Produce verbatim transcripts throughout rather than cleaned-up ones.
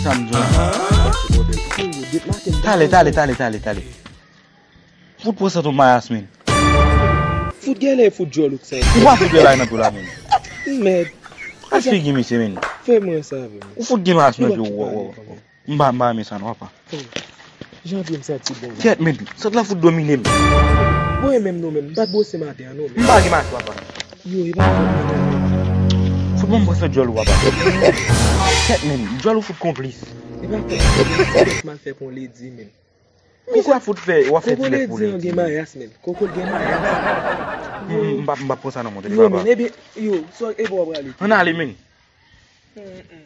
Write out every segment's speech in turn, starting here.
Sa m di w la. Talè, talè, talè, talè, talè. Fout pran sant ou mayas, men. Fout gèlè, fout djòl ou k sa. Ou pa fout gèlè nan pye w la, men. Mèd. Al figi misye, men. Fè mwen sa avè m. Ou fout gen mayas nan pye w. M pa, m pa renmen sa non, papa. Jan pye m santi bon. Kèt, men, sant la fout domine m. Mwen menm non, men, m pa t bwose maten an non, men. M pa gen mayas, papa. Yo, e pa fòt mwen non. Fout mwen m pran sant djòl ou, papa. Kèt, men, djòl ou fout konplis. E pa fòt mwen, men, m al fè pou yon ledi, men. Misye ap fout fè, w ap fè ti lèf pou ledi. Koko ledi an gen mayas, men. Koko l gen mayas. M, m, m pa, m pa pran sa non, mon tande, papa. Yo, men, ebyen, yo, so, e bò w prale. Ann ale, men. Mm, mm.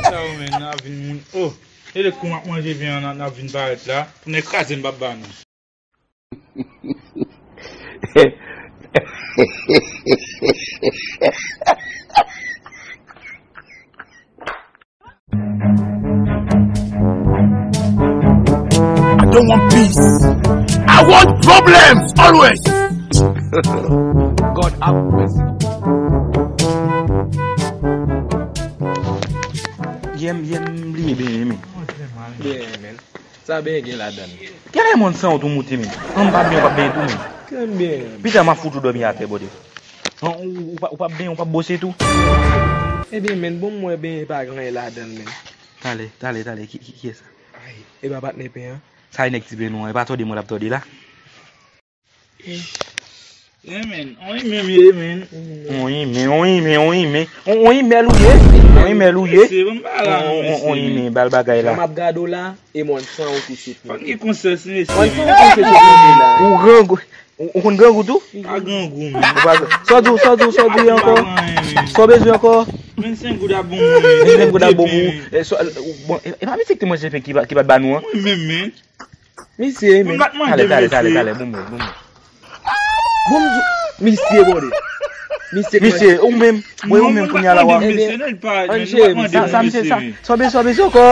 Sa yo, men, n a vin moun. Oh, e lè kou m ap manje vyen an, n a vin parèt la. Pou nèg kraze m p ap ba nou. I don't want peace. I want problems always. God have mercy. Yè m, yè m bliye benyen, men. Benyen, men. Sa benyen gen ladan l? Genlè mòn san w tou moute, men. An m pa benyen, w p ap benyen tou, men. Kè m benyen. Pita m ap fout ou dòmi atè, bòdè. An, ou, ou pa, ou p ap benyen, ou p ap bwose tou? Ebyen, men, bon, m wè benyen pa gen anyen ladan l, men. Talè, talè, talè, ki, ki, kiyès sa? Ay, e pa patnè pen an? Sa e nèg ti pen nou an, e pa tòde mwen l ap tòde la? Eh, men, on imen m ye, men. On imen, on imen, on imen. On, on imèl ou ye. On imèl ou ye. Se bon bagay la, on, on, on mesye, men. Imen, bal bagay la. Jan m ap gade w la, e mòn san ou ki sot. Fòk gen konsèy, mesye. Mòn san ou ki sot, mesye la. Ou grangou, ou, ou konn grangou tou? Pa grangou, men. Ou pa, sa w di, sa w di, sa w di ankò? Pa anyen, men. Sa w bezwen ankò? Vennsenk goud ap bon moun, men. Vennsenk goud ap bon moun. E, sa, bon, e, e pa misye ki te manje pen ki pa, ki pa t ba nou an? Mwen menm, men. Misye, men. Talè, talè, talè, talè, bon, bon, bon. Bon, misye, bòdè. Misye, misye, ou menm. Wi, ou menm, kounye a la, wa. Ebyen, Anjè, sa, sa, misye, sa, sa, sa, sa, sa, ankò.